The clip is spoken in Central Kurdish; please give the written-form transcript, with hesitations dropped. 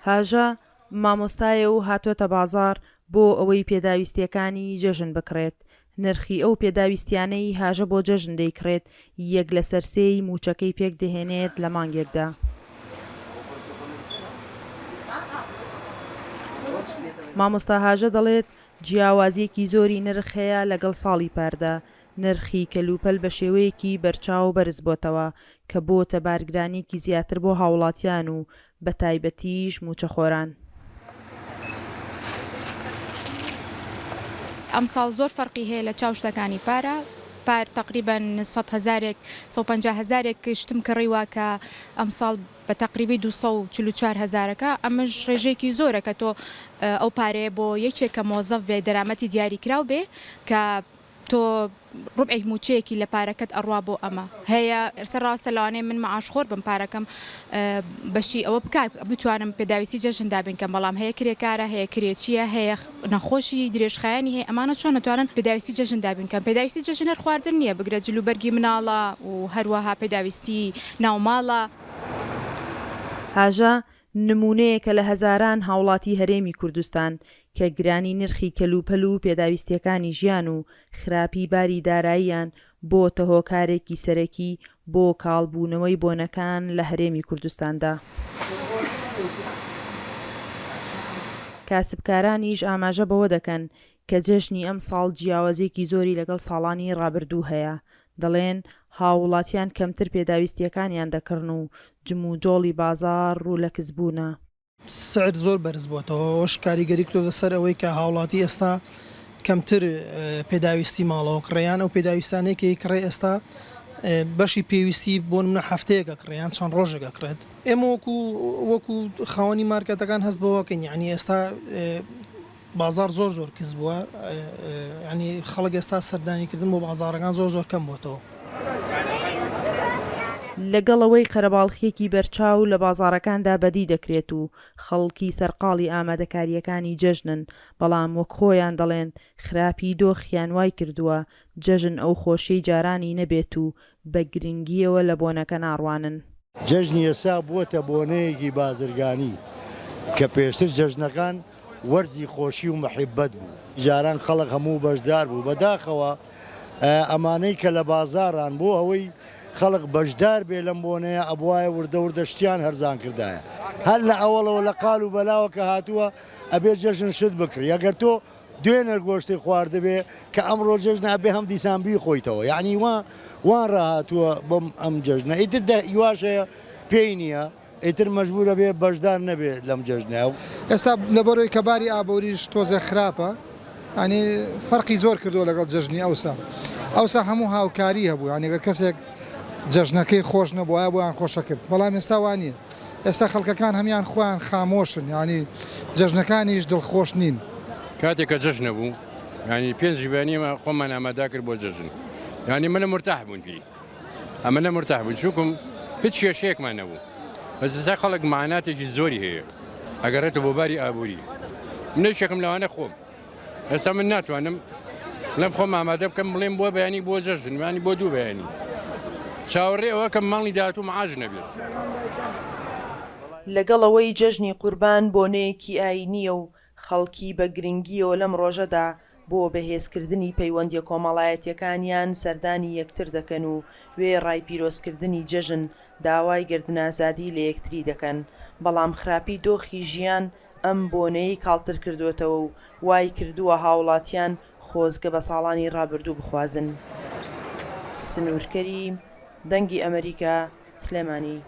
هاژە، مامۆستایە و هاتۆتە بازاڕ بۆ ئەوەی پێداویستییەکانی جەژن بکڕێت. نرخی ئەو پێداویستییانەی هاژە بۆ جەژن دەیکڕێت یەک لەسەر سێی مووچەکەی پێکدەهێنێت لە مانگێکدا. مامۆستا هاژە دەڵێت، جیاوازییەکی زۆری نرخ هەیە لەگەڵ ساڵی پاردا، نرخی کەلوپەل بەشێوەیەکی بەرچاو بەرزبۆتەوە، کە بۆتە بارگرانییەکی زیاتر بۆ هاوڵاتیان و بەتایبەتیش مووچەخۆران. ئەمساڵ زۆر فەرقی هەیە لە چاو شتەکانی پارە، پار تەقریبەن سەد هەزارێک 150 هەزارێک شتم کڕیوە کە ئەمساڵ بە تەقریبی 244 هەزارەکە، ئەمەش ڕێژەیەکی زۆرە کە تۆ ئەو پارەیە بۆ یەکێک کە مۆزەف بێ دەرامەتی دیاریکراو بێ کە تۆ ڕوبعی موچەیەکی لە پارەکەت ئەڕوا بۆ ئەمە هەیە سەر ڕاستە لەوانەیە من معاش خۆر بم پارەکەم بەشی ئەوە بکا بتوانم پێداویستی جەژن دابین کەم بەڵام هەیە کرێکارە هەیە کرێچیە هەیە نەخۆشی درێژخایەنی هەیە ئەمانە چۆن ئەتوانن پێداویستی جەژن دابین کەن پێداویستی جەژن هەر خواردن نییە بگرە جل و بەرگی مناڵە و هەروەها پێداویستی ناوماڵە. هاژە نموونەیەکە لە هەزاران هاوڵاتی هەرێمی کوردستان کە گرانی نرخی کەلوپەل و پێداویستییەکانی ژیان و خراپی باری داراییان بۆتە هۆکارێکی سەرەکی بۆ کاڵبوونەوەی بۆنەکان لە هەرێمی کوردستاندا. کاسبکارانیش ئاماژە بەوە دەکەن کە جەژنی ئەمساڵ جیاوازییەکی زۆری لەگەڵ ساڵانی ڕابردوو هەیە، دەڵێن، هاووڵاتیان کەمتر پێداویستییەکانیان دەکڕن و جموجۆڵی بازاڕ ڕوو لە کزبوونە. سعر زۆر بەرز بۆتەوە، ئەوەش کاریگەری کردۆتە سەر ئەوەی کە هاوڵاتی ئێستا کەمتر پێداویستی ماڵەوە کڕێ یان ئەو پێداویستانەی کە ئەیکڕێ ئێستا بەشی پێویستی بۆ نمونە هەفتەیەک ئەکڕێ یان چەند ڕۆژێک ئەکڕێت. ئێمە وەکو وەکو خاوەنی مارکێتەکان هەست بەوە ئەکەین یانی ئێستا بازاڕ زۆر زۆر کز بووە یانی خەڵک ئێستا سەردانی کردن بۆ بازاڕەکان زۆر زۆر کەم بۆتەوە. لەگەڵ ئەوەی قەرەباڵخییەکی بەرچاو لە بازاڕەکاندا بەدی دەکرێت و خەڵکی سەرقاڵی ئامادەکارییەکانی جەژنن، بەڵام وەک خۆیان دەڵێن خراپیی دۆخیان وایکردووە جەژن ئەو خۆشیەی جارانی نەبێت و بە گرنگییەوە لە بۆنەکە ناڕوانن. جەژنی ئێستا بووەتە بۆنەیەکی بازرگانی، کە پێشتر جەژنەکان وەرزی خۆشی و مەحیبەت بوو، جاران خەڵک هەموو بەشدار بوو، بەداخەوە ئەمانەی کە لە بازاڕان بۆ ئەوەی خەڵک بەشدار بێ لەم بۆنەیە ئەبوایە وردە وردە شتیان هەرزان کردایە، هەر لە ئەوەڵەوە لە قال و بەلاوە کە هاتووە ئەبێ جەژن شت بکڕی، ئەگەر تۆ دوێنێ گۆشتی خواردبێ کە ئەمڕۆ جەژنە ئەبێ هەم دیسان بیخۆیتەوە یعنی وا وا ڕاهاتووە بۆم ئەم جەژنە ئیتر دە هیواش هەیە پێی نییە ئیتر مەجبورە بێ بەشدار نەبێ لەم جەژنە. ئێستا لەبەرئەوەی کە باری ئابووریش تۆزێک خراپە یانی فەرقی زۆر کردووە لەگەڵ جەژنی ئەوسا ئەوسا هەموو هاوکاری هەبوو یانی گەر کەسێک جەژنەکەی خۆش نەبوایە بۆیان خۆشەکرد بەڵام ئێستا وانییە ئێستا خەڵکەکان هەمیان خۆیان خامۆشن یانی جەژنەکانیش دڵخۆش نین. کاتێک کە جەژنە بوو یانی پێنجی بەیانی ئێمە خۆمان ئامادە کرد بۆ جەژن یانی منە مورتاح بوون پێی ئەمە مورتاح بوون چونکم هیچ کێشەیەکمان نەبوو بەس ئێستا خەڵک مەعاناتێکی زۆری هەیە ئەگەڕێتەوە بۆ باری ئابووری من یەکێکم لەوانە خۆم ئێستا من ناتوانم لەم خۆم ئامادە بکەم بڵێم بۆ بەیانی بۆ جەژن وانی بۆ دوو بەیانی چاوەڕێ ئەوە کەم ماڵی داهاتوو معاش نەبێت. لەگەڵ ئەوەی جەژنی قوربان بۆنەیەکی ئایینییە و خەڵکی بە گرنگییەوە لەم ڕۆژەدا بۆ بەهێزکردنی پەیوەندییە کۆمەڵایەتییەکانیان سەردانی یەکتر دەکەن و وێڕای پیرۆزکردنی جەژن داوای گەردنئازادی لە یەکتری دەکەن، بەڵام خراپی دۆخی ژیان ئەم بۆنەیەی کاڵتر کردووەتەوە و وای کردووە هاوڵاتیان خۆزگە بە ساڵانی ڕابردوو بخوازن. سنوور کەریم، دەنگی ئەمەریکا، سلێمانی.